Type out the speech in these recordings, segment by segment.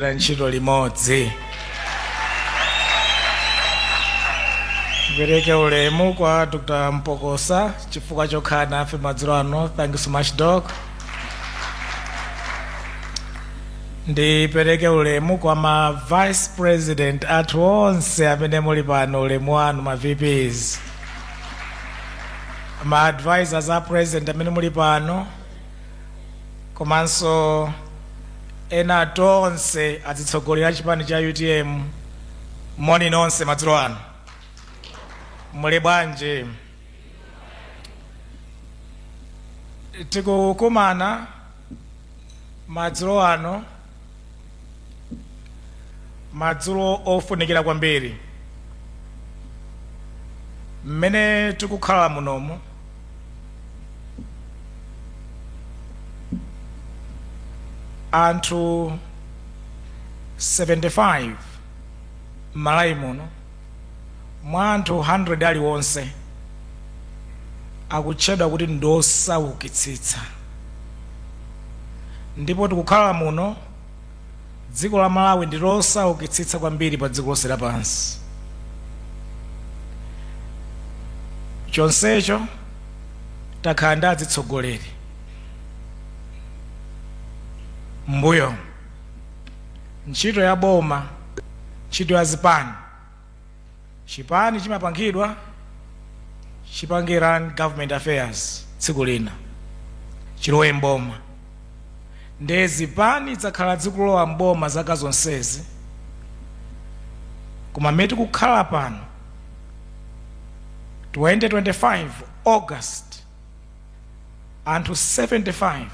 Ntchito limodzi. Ndipereke ulemu kwa Dr. Mpokosa chifukwa chokhala nafe madzulo ano. Thank you so much, Doc. Ndipereke ulemu kwa ma vice president athu onse amene muli pano, ulemu wanu ma VPs, ma advisors a president amene muli pano, komanso ena tonse atsogoleri a chipani cha UTM, moni nonse madzulo ano, muli bwanji? Tikukumana madzulo ano, madzulo ofunikira kwambiri. Mmene tikukhala munomu, anthu 75 m'Malawi muno mwa anthu 100 aliwonse akutchedwa kuti ndosaukitsitsa. Ndipo tikukhala muno, dziko la Malawi ndi losaukitsitsa kwambiri pa dziko lonse lapansi. Chonsecho takhala ndi atsogoleri mbuyo, ntchito ya boma, ntchito ya zipani, chipani chimapangidwa chipange run government affairs, tsiku lina chilowe mboma. Nde zipani zakhala zikulowa mboma zaka zonsezi, koma mmene tikukhala pano, 2025 August, anthu 75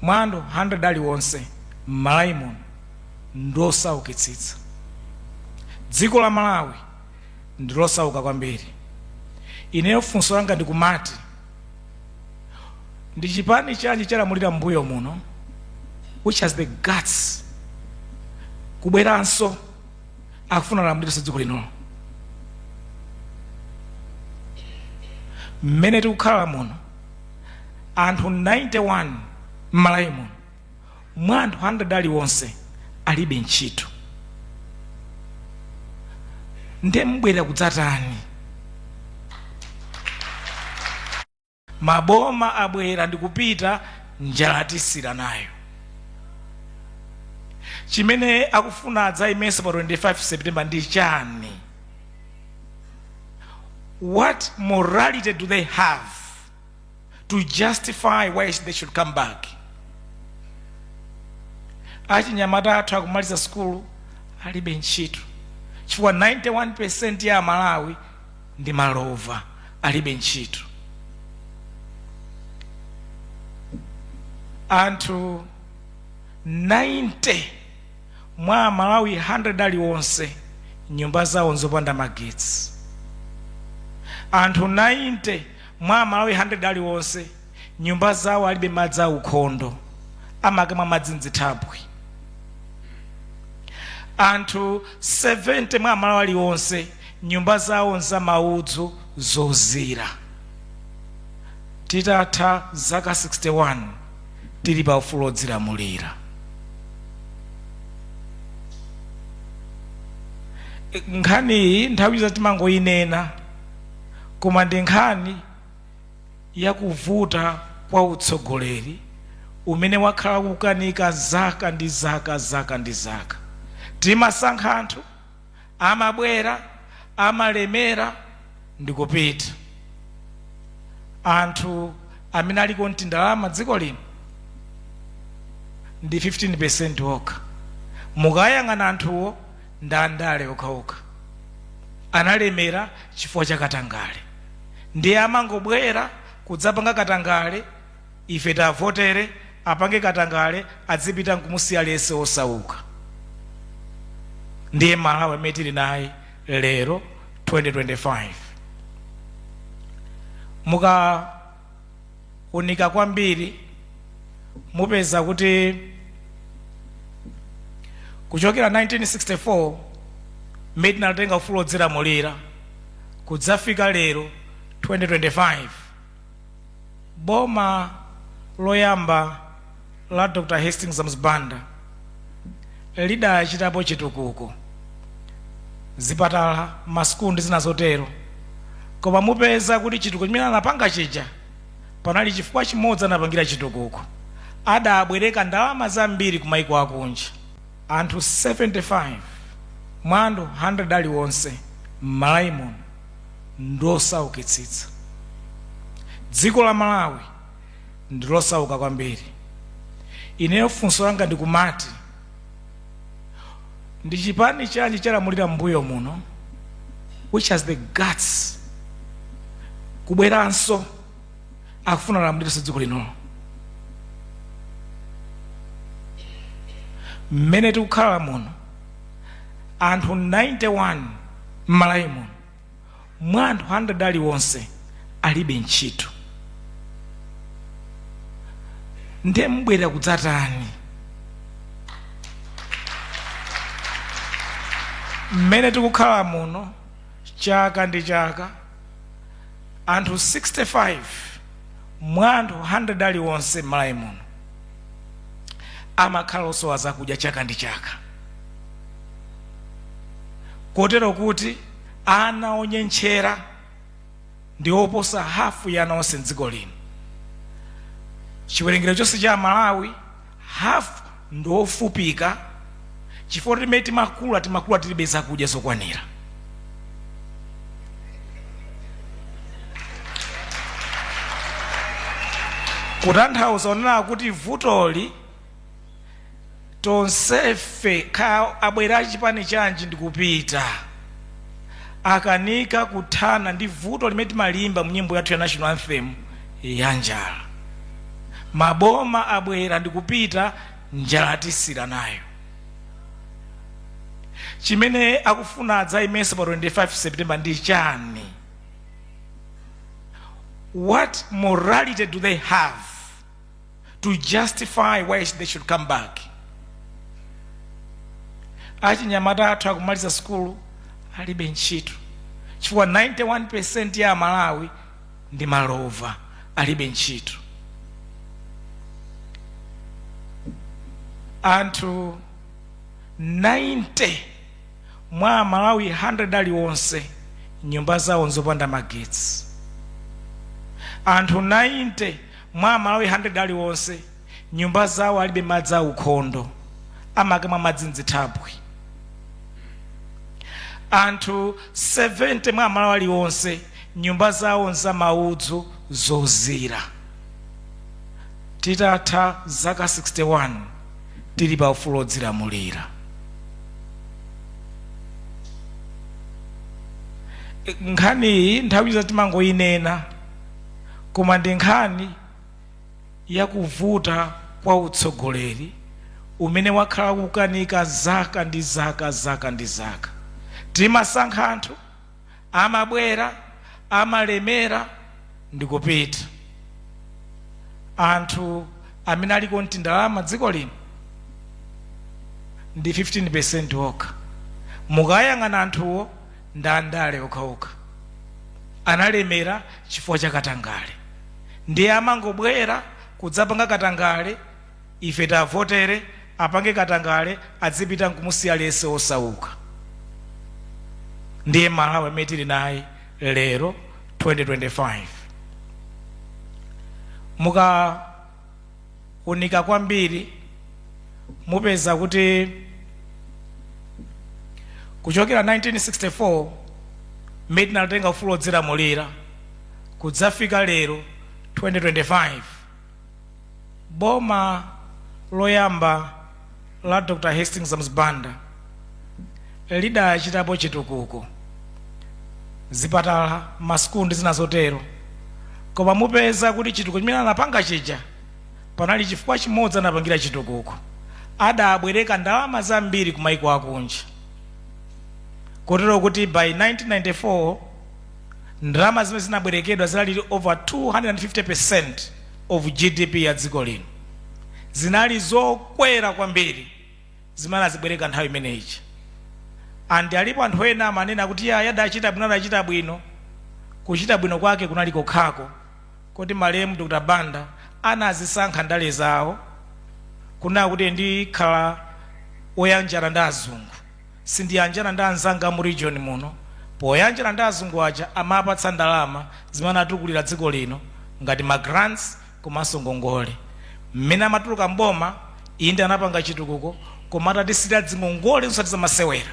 mwa anthu 100 aliwonse m'Malawi muno ndosaukitsitsa. Dziko la Malawi ndilosauka kwambiri. Ineyo funso langa ndikumati, ndi chipani chanji chalamulira mbuyo muno which has the guts kubweranso akufuna lamulirenso dziko linolo? Mmene tikukhala muno, anthu 91 m'Malawi muno mwa anthu 100 aliwonse alibe ntchito. Nde mbwera kudzatani? Maboma abwera ndikupita, njala tisira nayo. Chimene akufuna adzayimenso pa 25 September ndi chani? What morality do they have to justify why they should come back? Achinyamata athu akumaliza sukulu alibe ntchito, chifukwa 91% ya Amalawi ndi malova, alibe ntchito. Anthu 90 mwa Amalawi 100 aliwonse nyumba zawo nzopanda magetsi. Anthu 90 mwa Amalawi 100 aliwonse nyumba zawo alibe madzi aukhondo, amakamwa madzi mzithaphwi. Anthu 70 mwa Amalawi aliwonse nyumba zawo nzamaudzu zozira. Titatha zaka 61 tili pa ufulu odzilamulira, nkhani iyi nthawi za timangoyinena, koma ndi nkhani yakuvuta kwa utsogoleri umene wakhala kukanika zaka ndi zaka, zaka ndi zaka. Timasankha anthu, amabwera, amalemera ndikupita. Anthu amene aliko ndi ndalama dziko lino ndi 15% okha. Mukayang'ana anthuwo, ndi andale okhaokha, analemera chifukwa cha katangale. Ndiye amangobwera kudzapanga katangale, ife tavotere, apange katangale, adzipita nkumusiya lese osauka. Ndiye Malawi amene tili naye lero, 2025. Mukaunika kwambiri mupeza kuti kuchokera 1964 mmene tinatenga ufulu odzilamulira kudzafika lero 2025, boma loyamba la Dr Hastings Banda Lidachitapo chitukuko, zipatala, masukulu ndi zina zotero, koma mupeza kuti chitukuko chimene anapanga chija, panali chifukwa chimodzi anapangira chitukuko: adabwereka ndalama zambiri ku maiko akunja. Anthu 75 mwa anthu 100 aliwonse m'Malawi muno ndiosaukitsitsa. Dziko la Malawi ndilosauka kwambiri. Ineyo funso langa ndikumati, ndi chipani chanji chalamulira mbuyo muno which has the guts kubweranso akufuna lamulirenso dziko linolo, mmene tikukhala muno anthu 91 m'Malawi muno mwa anthu 100 aliwonse alibe ntchito? Ndiye mubwera kudzatani mmene tikukhala muno chaka ndi chaka anthu 65 mwa anthu 100 aliwonse m'Malawi muno amakhala osowa zakudya chaka ndi chaka, kotero kuti ana onyentchera ndi oposa hafu ya ana onse mdziko lino? Chiwerengero chonse cha Malawi, hafu ndi ofupika chifukwa timene timakula, timakula tilibe zakudya zokwanira. Kutanthauza onena kuti vutoli tonsefe, kaya abwera chipani chanji ndikupita, akanika kuthana ndi vuto limene timalimba mu nyimbo yathu ya national anthem ya njala. Maboma abwera ndikupita, njala tisira nayo. Chimene akufuna adzayimenso pa 25 September ndi chani? What morality do they have to justify why they should come back? Achinyamata athu akumaliza sukulu alibe ntchito chifukwa 91% ya Amalawi ndi malova, alibe ntchito. Anthu 90 mwa Amalawi 100 aliwonse nyumba zawo nzopanda magetsi. Anthu 90 mwa Amalawi 100 aliwonse nyumba zawo alibe madzi aukhondo, amakamwa madzi mzithaphwi. Anthu 70 mwa Amalawi aliwonse nyumba zawo nzamaudzu zozira. Titatha zaka 61 tili pa ufulu odzilamulira, nkhani iyi nthawi za timangoyinena, koma ndi nkhani yakuvuta kwa utsogoleri umene wakhala kukanika zaka ndi zaka, zaka ndi zaka. Timasankha anthu, amabwera, amalemera ndi kupita. Anthu amene aliko ndi ndalama dziko lino ndi 15% okha. Mukayang'ana anthuwo ndi andale okhaokha, analemera chifukwa cha katangale. Ndiye amangobwera kudzapanga katangale, ife tavotere, apange katangale, adzipita nkumusiya lese osauka. Ndiye Malawi amene tili naye lero 2025. Mukaunika kwambiri mupeza kuti kuchokera 1964 mmene tinatenga ufulu odzilamulira kudzafika lero 2025, boma loyamba la Dr Hastings Banda lidachitapo chitukuko, zipatala, masukulu ndi zina zotero, koma mupeza kuti chitukuko chimene anapanga chija, panali chifukwa chimodzi anapangira chitukuko: adabwereka ndalama zambiri ku maiko akunja, kotero kuti by 1994 ndalama zimene zinabwerekedwa zinali over 250% of GDP ya dziko lino. Zinali zokwera kwambiri zimene azibwereka nthawi imeneyi. And alipo anthu ena amanena kuti ya adachita bwino, adachita bwino. Kuchita bwino kwake kunali kokhako kuti malemu Dr Banda anazisankha ndale zawo kunena kuti ndikhala Oyanjana ndi azungu, sindiyanjana ndi anzanga mu region muno. Poyanjana ndi azungu aja, amapatsa ndalama zimene atukulira dziko lino ngati ma grants komanso ngongole. Mmene amatuluka mboma, inde, anapanga chitukuko, koma atatisira dzingongole zosati zamasewera.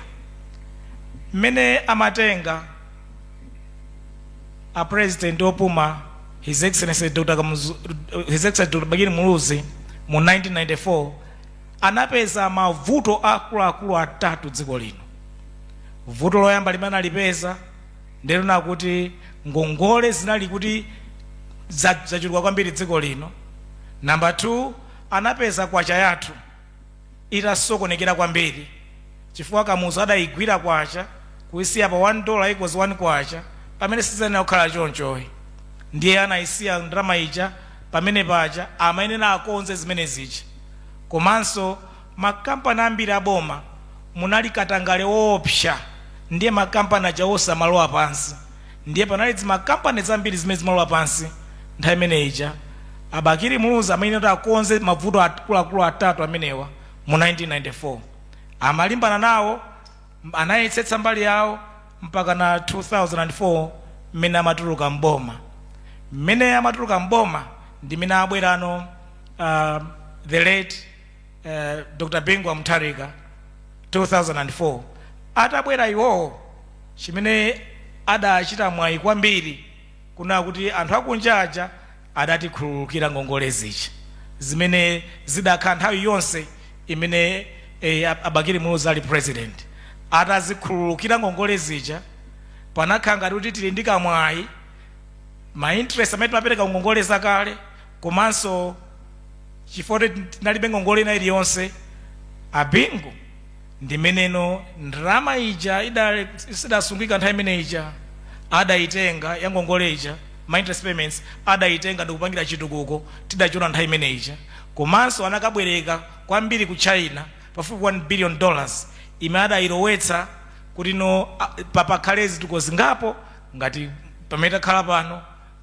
Mmene amatenga a president opuma, His Excellency Dr. Kamuzu, His Excellency Dr. Bakili Muluzi, mu 1994, anapeza mavuto akuluakulu atatu dziko lino. Vuto loyamba limene analipeza ndilona kuti ngongole zinali kuti zachuluka kwambiri dziko lino. Number 2, anapeza kwacha yathu itasokonekera kwambiri, chifukwa Kamuzu adayigwira kwacha kuisiya pa $1 equals 1 kwacha, pamene sizenera kukhala chonchoyi. Ndiye anayisiya ndalama ija pamene paja, amayenera akonze zimene zija. Komanso makampani ambiri aboma munali katangale woopsa, ndiye makampani aja onse amalowa pansi. Ndiye panali zimakampani zambiri zimene zimalowa pansi nthawi imene ija. Abakiri Muluzi amayenera kuti akonze mavuto akuluakulu atatu amenewa. Mu 1994 amalimbana nawo, anayesetsa mbali yawo mpaka na 2004 mmene amatuluka mboma. Mmene amatuluka mboma ndi mmene abwerano the late Dr. Bingu Mutharika. 2004 atabwera iwowo, chimene adachita mwayi kwambiri kuna kuti anthu akunja aja adatikhululukira ngongole zija zimene zidakhala nthawi yonse imene Abakiri Muluzi ali president. Atazikhululukira ngongole zija, panakhala ngati kuti tili ndi kamwayi. Ma interest amene timapereka ngongole zakale, komanso chifukwa tinalibe ngongole ina iliyonse, Abingu, ndimeneno ndalama ija sidasungika nthawi imene ija adayitenga ya ngongole ija, ma interest payments adayitenga ndikupangira chitukuko tidachiona nthawi imene ija. Komanso anakabwereka kwambiri ku China pafupi $1 billion imene adayilowetsa kuti no papakhale zitukuko zingapo ngati pamene takhala pano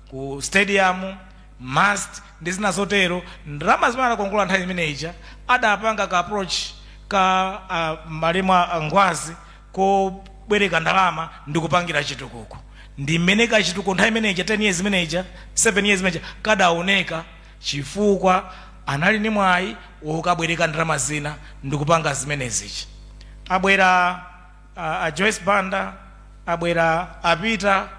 ku stadium, MUST ndi zina zotero. Ndalama zimene adakongola nthawi imene ija, adapanga ka approach ka malemu a Ngwazi kobwereka ndalama ndi kupangira chitukuko. Ndi mmene kachitukuko nthawi imene ija, 10 years imene ija, 7 years imene ija, kadaoneka, chifukwa anali ndi mwayi wokabwereka ndalama zina ndi kupanga zimene zija. Abwera a Joyce Banda, abwera apita,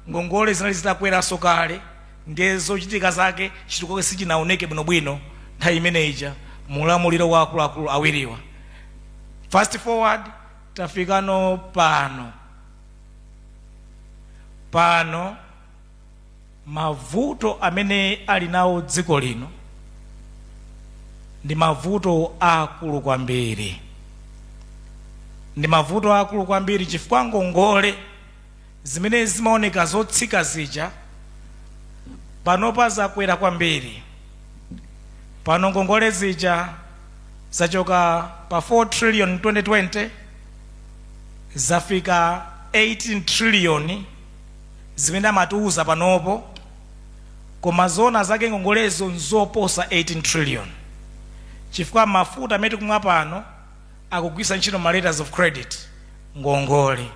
ngongole zinali zitakweranso kale. Ndiye zochitika zake, chitukuko sichinaoneke bwinobwino nthawi imene ija mulamuliro wa akuluakulu awiriwa. Fast forward, tafikano pano. Pano mavuto amene ali nawo dziko lino ndi mavuto akulu kwambiri, ndi mavuto akulu kwambiri, chifukwa ngongole zimene zimaoneka zotsika zija panopa zakwera kwambiri. Pano ngongole zija zachoka pa 4 trillion 2020, zafika 18 trillion zimene amatiuza panopo, koma zona zake ngongolezo nzoposa 18 trillion, chifukwa mafuta amene tikumwa pano akugwisa ntchito ma letters of credit, ngongole.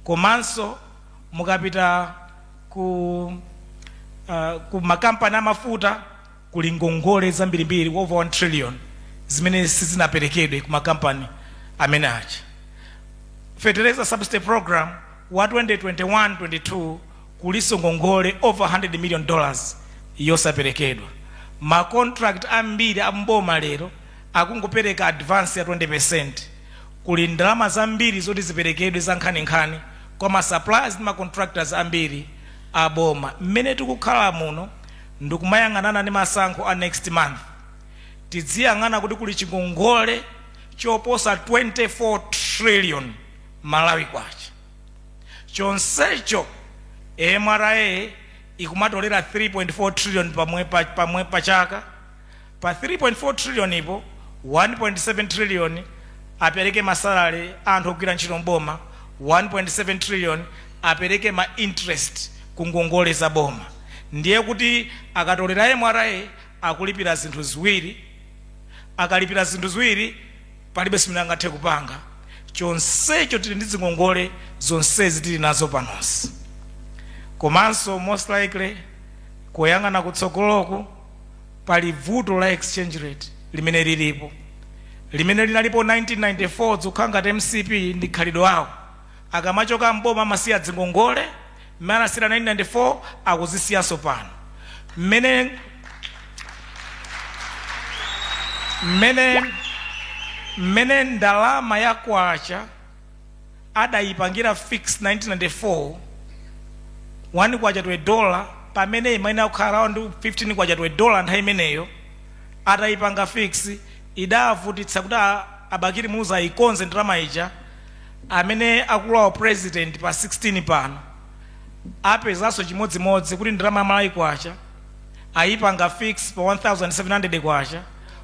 Komanso mukapita ku makampani amafuta, kuli ngongole zambirimbiri, over 1 trillion, zimene sizinaperekedwe ku makampani amene aja. Fertilizer subsidy program wa 2021-22, kuliso ngongole over $100 million yosaperekedwa. Ma contract ambiri amboma lero akungopereka advance ya 20. Kuli ndalama zambiri zoti ziperekedwe za nkhaninkhani kwa ma suppliers ndi ma contractors ambiri aboma. Mmene tikukhala muno ndikumayang'anana ndi masankho a next month, tidziyang'ana kuti kuli chingongole choposa 24 trillion Malawi kwacha. Chonsecho MRA ikumatolera 3.4 trillion pamwe pachaka. Pa 3.4 trillion ipo, 1.7 trillion apereke ma salary anthu ogwira ntchito mboma, 1.7 trillion apereke ma interest ku ngongole za boma. Ndiye kuti akatolera MRA akulipira zinthu ziwiri. Akalipira zinthu ziwiri, Palibe simene angathe kupanga. Chonsecho tili ndi zingongole zonsezi tili nazo panonsi. Komanso most likely, kuyang'ana kutsogoloku, pali vuto la exchange rate limene lilipo, limene linalipo 1994. Zikukhala ngati MCP ndi khalidwe awo, akamachoka mboma amasiya dzingongole. Mmene anasiyira 1994, akuzisiyanso pano. Mmene ndalama ya kwacha adayipangira fix 1994, 1 kwacha to a dollar, pamene imayenera kukhala around 15 kwacha to a dollar nthawi imeneyo, atayipanga fix idavutitsa kuti a Bakili Muluzi ayikonze ndalama ija. Amene akulowa president pa 16 pano apezanso chimodzimodzi, kuti ndalama Malawi kwacha ayipanga fix pa 1700 kwacha,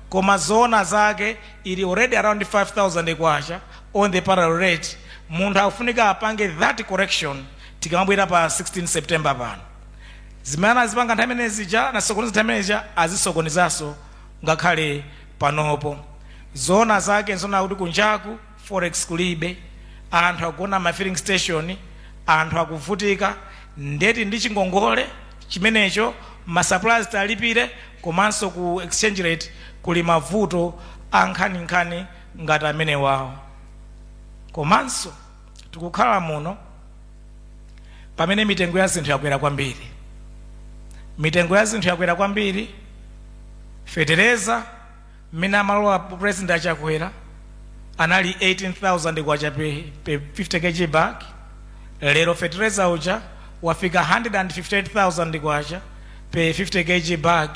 koma zona zake ili already around 5000 kwacha on the parallel rate. Munthu akufunika apange that correction tikamabwera pa 16 September pano. Zimene anazipanga nthawi imene zija, anasokoneza nthawi imene zija, azisokonezanso ngakhale panopo. Zona zake nzona kuti kunjaku forex kulibe, anthu akugona ma filling station, anthu akuvutika. Ndeti ndi chingongole chimenecho, ma suppliers talipire, komanso ku exchange rate kuli mavuto ankhaninkhani ngati amene wawo. Komanso tikukhala muno pamene mitengo ya zinthu yakwera kwambiri. Mitengo ya zinthu yakwera kwambiri. Fetereza, mmene amalowa President Achakwera, anali 18,000 kwacha pe 50 kg bag. Lero fetereza uja wafika 158,000 kwacha pe 50 kg bag,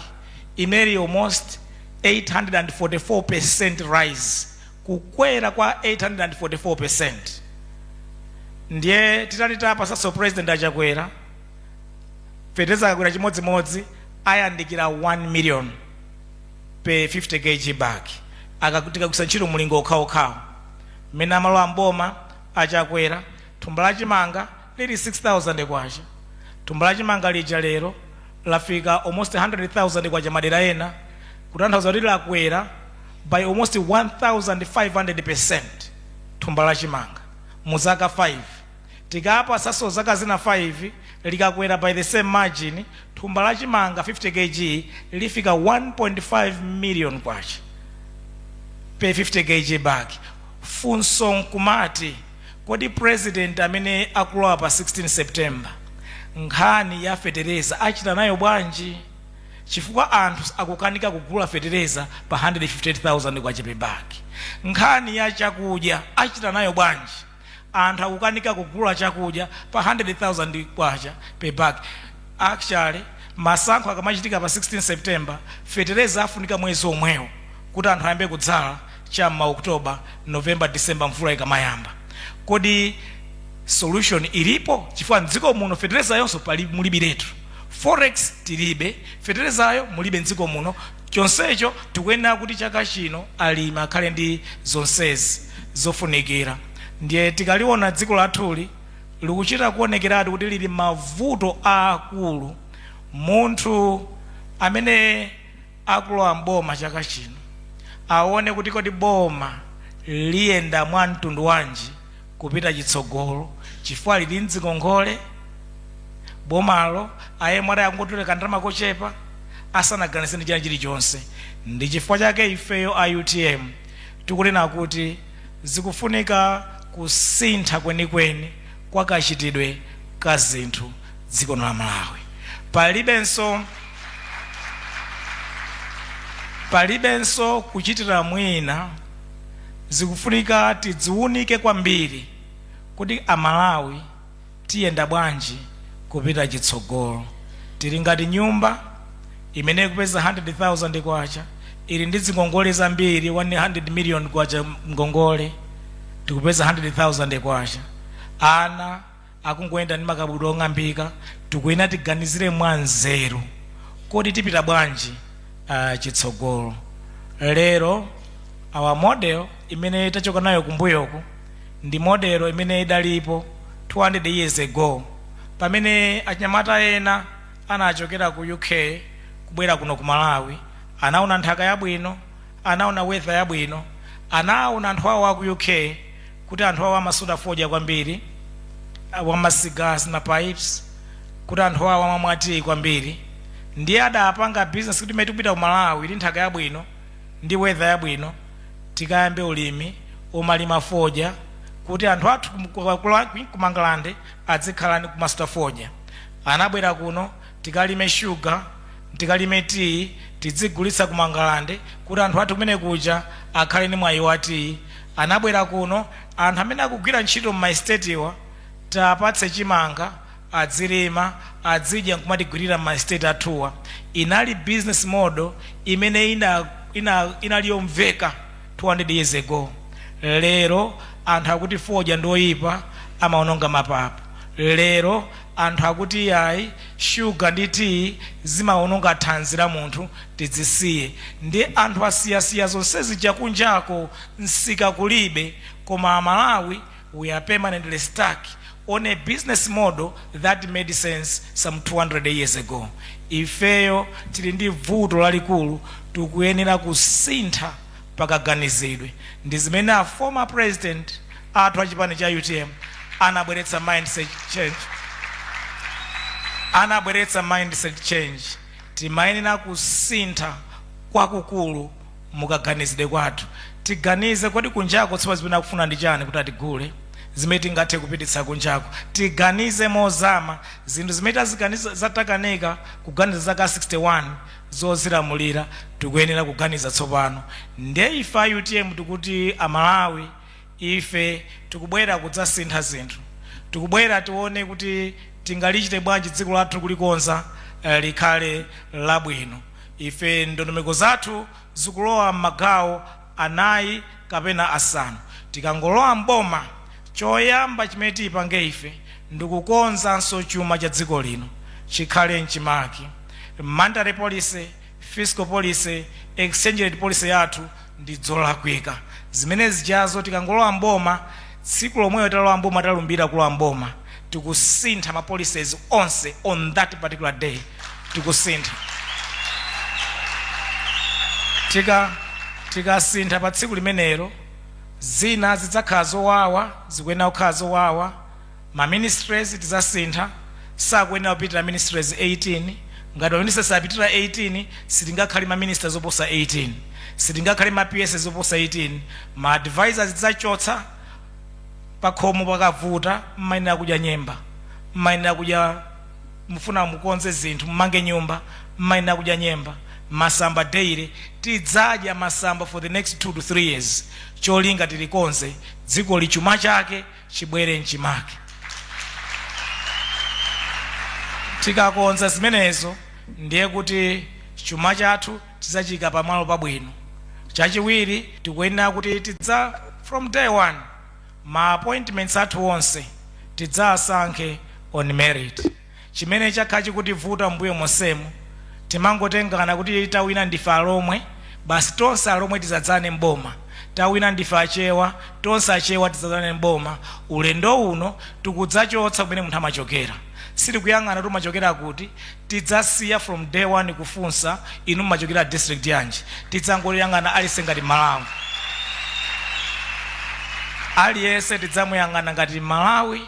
imene almost 844% rise, kukwera kwa 844%. Ndiye titati tapasanso President Achakwera, fetereza akakwera chimodzimodzi, ayandikira 1 million pe 50 kg bag, tikagwisa ntchito mulingo okhaokhawo. Mmene amalowa mboma Achakwera, thumba la chimanga lili 6000 kwacha. Thumba la chimanga lija lero lafika almost 100,000 kwacha madera ena, kutanthauza kuti lakwera by almost 1500% thumba la chimanga mu zaka 5. Tikapa saso zaka zina 5, likakwera by the same margin, thumba la chimanga 50 kg lifika 1.5 million kwacha pe 50 kg bag. Funso nkumati, kodi president amene akulowa pa 16 September, nkhani ya fetereza achita nayo bwanji? Chifukwa anthu akukanika kugula fetereza pa 158,000 kwacha pe bag. Nkhani ya chakudya achita nayo bwanji? Anthu akukanika kugula chakudya pa 100,000 kwacha pe bag. Actually, masankho akamachitika pa 16 September, fetereza afunika mwezi omwewo kuti anthu ayambe kudzala cham'ma October, November, December, mvula ikamayamba. Kodi solution ilipo? Chifukwa mdziko muno fetereza yonso pali mulibiretu. Forex tilibe, feterezayo mulibe mdziko muno. Chonsecho tikuyenera kuti chaka chino alimi akhale ndi zonsezi zofunikira. Ndiye tikaliona dziko lathuli, likuchita kuonekeratu kuti lili mavuto aakulu. Munthu amene akulowa mboma chaka chino aone kuti kodi boma liyenda mwa mtundu wanji kupita chitsogolo, chifukwa lili mdzingongole bomalo. Ayemwe akungotoleka ndalama kochepa asanaganize ndi china chilichonse. Ndi chifukwa chake ifeyo a UTM tikunena kuti zikufunika kusintha kwenikweni kwa kachitidwe ka zinthu dziko la Malawi. Palibenso kuchitira mwina. Zikufunika tidziwunike kwambiri kuti Amalawi tiyenda bwanji kupita chitsogolo. Tili ngati nyumba imene ikupeza 100,000 kwacha, ili ndi zingongole zambiri, 100 million kwacha ngongole, tikupeza 100,000 kwacha, ana akungoyenda ndi makabudula ong'ambika. Tikuyenera tiganizire mwanzeru, kodi tipita bwanji chitsogolo? Lero our model imene tachoka nayo kumbuyoku ndi model imene idalipo 200 years ago, pamene anyamata ena anachokera ku UK kubwera kuno ku Malawi. Anaona nthaka yabwino, anaona weather yabwino, Anaona anthu awo aku UK kuti anthu awo amasuta fodya kwambiri, wama cigars na pipes, kuti anthu awo amamwa tea kwambiri. Ndiye adapanga business kuti imene tikupita ku Malawi ndi nthaka yabwino ndi weather yabwino, tikayambe ulimi omalima fodya kuti anthu athu ku Mangalande adzikhala kumasuta fodya. Anabwera kuno, tikalime sugar, tikalime tea, tidzigulitsa ku Mangalande kuti anthu athu kumene kuja akhale ndi mwayi wa tea. Anabwera kuno, anthu amene akugwira ntchito m'ma estatewa tapatse chimanga, adzilima, adzidya nkumatigwirira m'ma estate athuwa. Inali business model imene inali yomveka 200 years ago. Lero anthu akuti fodya ndi oyipa, amaononga mapapu. Lero anthu akuti yayi, shuga ndi tea zimaononga thanzi la munthu, tidzisiye. Ndi anthu asiyasiya zonsezi chakunjako, msika kulibe. Koma Amalawi, we are permanently stuck on a business model that made sense some 200 years ago. Ifeyo tili ndi vuto lalikulu, tikuyenera kusintha pakaganizidwe. Ndi zimene a former president athu achipani cha UTM anabweretsa mindset change. Anabweretsa mindset change. Timayenera kusintha kwakukulu mukaganizidwe kwathu. Tiganize, kodi kunjako tsipa zimene akufuna ndi chani kuti atigule, zimene tingathe kupititsa kunjako? Tiganize mozama zinthu zimene taziganiza, zatakanika kuganiza zaka 61 zozilamulira, tikuyenera kuganiza tsopano. Ndiye ife a UTM tikuti, Amalawi, ife tikubwera kudzasintha zinthu. Tikubwera tione kuti tingalichite bwanji dziko lathu kulikonza likhale labwino. Ife ndondomeko zathu zikulowa m'magawo anayi kapena asanu. Tikangolowa mboma, choyamba chimene tiyipange ife ndikukonzanso chuma cha dziko lino chikhale mchimake. Monetary policy, fiscal policy, exchange rate policy yathu ndi zolakwika zimene zijazo. Tikangolowa mboma, tsiku lomweyo talowa mboma, talumbira kulowa mboma, tikusintha ma policies onse. On that particular day tikusintha. Tikasintha pa tsiku limenelo, zina zidzakhala zowawa, zikuyenera kukhala zowawa. Ma ministries tidzasintha, sakuyenera kupitira ministries 18. Ngati ma ministers apitira 18, sitingakhale ma ministers oposa 18, sitingakhale ma PS oposa 18. Ma advisors tidzachotsa. Pakhomo pakavuta, mmayenera kudya nyemba, mmayenera kudya. Mufuna mukonze zinthu, mmange nyumba, mmayenera kudya nyemba, masamba daily. Tidzadya masamba for the next 2 to 3 years, cholinga tilikonze dziko, lichuma chake chibwere mchimake. Tikakonza zimenezo, ndiye kuti chuma chathu tidzachika pamalo pabwino. Chachiwiri, tikuyenera kuti tidza from day one, ma appointments athu onse tidzasankhe on merit. Chimene chakhala chikutivuta mbuyo monsemu, timangotengana kuti tawina ndife Alomwe, basi tonse Alomwe tidzadzane mboma; tawina ndife Achewa, tonse Achewa tidzadzane mboma. Ulendo uno tikudzachotsa kumene munthu amachokera. Sitikuyang'ana kuti umachokera kuti. Tidzasiya from day one kufunsa, "Inu mumachokera district yanji?" Tidzangoyang'ana aliyense ngati Malawi. Aliyense tidzamuyang'ana ngati Malawi,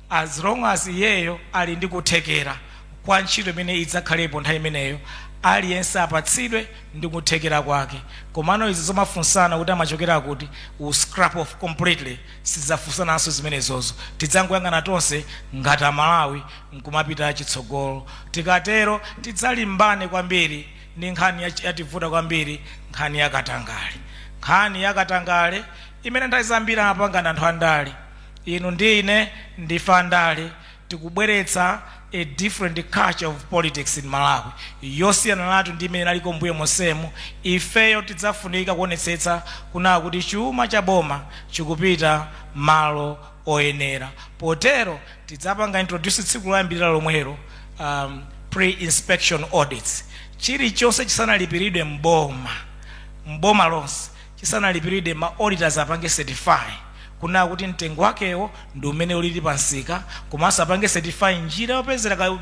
as long as iyeyo ali ndi kuthekera kwa ntchito imene idzakhalepo nthawi imeneyo. Aliyense apatsidwe ndi kuthekera kwake. Komano izi zomafunsana kuti amachokera kuti, we scrap off completely. Sizidzafunsananso zimenezozo. Tidzangoyang'ana tonse ngati Amalawi nkumapita chitsogolo. Tikatero tidzalimbane kwambiri ndi nkhani yativuta kwambiri, nkhani yakatangale. Nkhani yakatangale imene nthawi zambiri amapangana anthu andale. Inu ndi ine ndife andale. Tikubweretsa a different culture of politics in Malawi, yosiyana natu ndi imene inaliko mbuyo monsemu. Ifeyo tidzafunika kuonetsetsa kunaa kuti chuma cha boma chikupita malo oyenera. Potero tidzapanga introduce tsiku loyambirira lomwelo pre-inspection audits. Chilichonse chisanalipiridwe mboma, mboma lonse chisanalipiridwe, ma auditors apange certify kunaa kuti mtengo wakewo ndi umene ulili pansika, komanso apange certify njira yopezera ka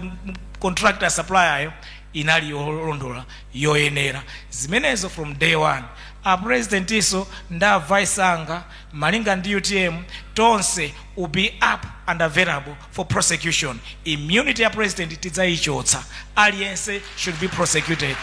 contractor, supplier inali yolondola, yoyenera. Zimenezo from day one. A presidentinso ndi a vice anga, malinga ndi UTM, tonse will be up and available for prosecution. Immunity ya president tidzayichotsa. Aliyense should be prosecuted.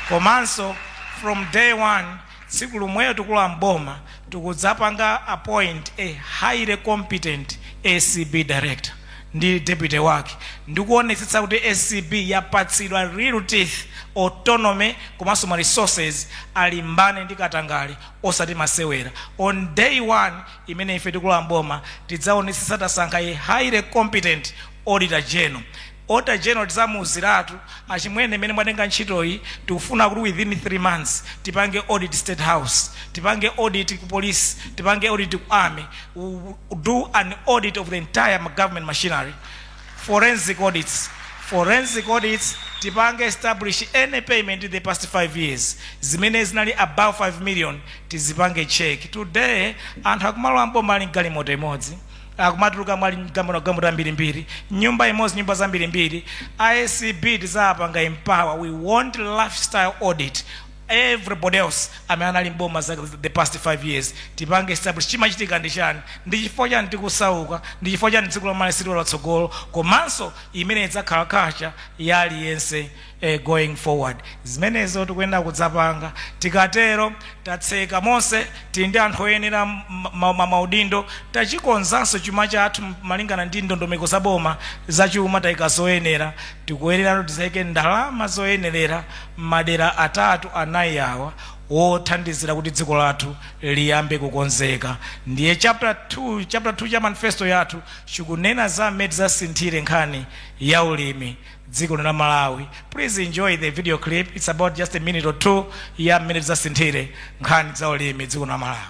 Komanso from day one, tsiku lomweyo tikulowa mboma, tikudzapanga appoint a highly competent ACB director ndi deputy wake, ndikuonetsetsa kuti ACB yapatsidwa real teeth, autonomy komanso ma resources, alimbane ndi katangale osati masewera. On day one imene ife tikulowa mboma, tidzaonetsetsa tasankha a highly competent auditor general. Auditor general tidzamuuziratu, "Achimwene, imene mwatenga ntchitoyi, tikufuna kuti within 3 months tipange audit State House, tipange audit ku police, tipange audit ku army." We do an audit of the entire government machinery, forensic audits, forensic audits. Tipange establish any payment in the past 5 years zimene zinali above 5 million, tizipange check. Today anthu akumalowa mboma ali mgalimoto imodzi, akumatuluka mwali galimoto ambirimbiri, nyumba imodzi, nyumba zambirimbiri. ACB tizapanga empower. We want lifestyle audit. Everybody else amene anali mboma za the past 5 years, tipange establish chimachitika ndi chani, ndi chifukwa chani tikusauka, ndi chifukwa chani dziko la Malawi silili latsogolo. Komanso imene idzakhala culture ya aliyense going forward. Zimenezo tikuyenda kudzapanga. Tikatero tatseka monse, tili ndi anthu oyenera maudindo, tachikonzanso chuma chathu malingana ndi ndondomeko za boma zachuma, tayika zoyenera. Tikuyenera tizayike ndalama zoyenerera madera atatu anayi awa wothandizira kuti dziko lathu liyambe kukonzeka. Ndiye chapter 2, chapter 2 cha manifesto yathu chikunena za mmene tizasinthire nkhani ya ulimi dziko la Malawi. Please enjoy the video clip. It's about just a minute or two ya mmene tizasinthire nkhani za ulimi dziko la Malawi.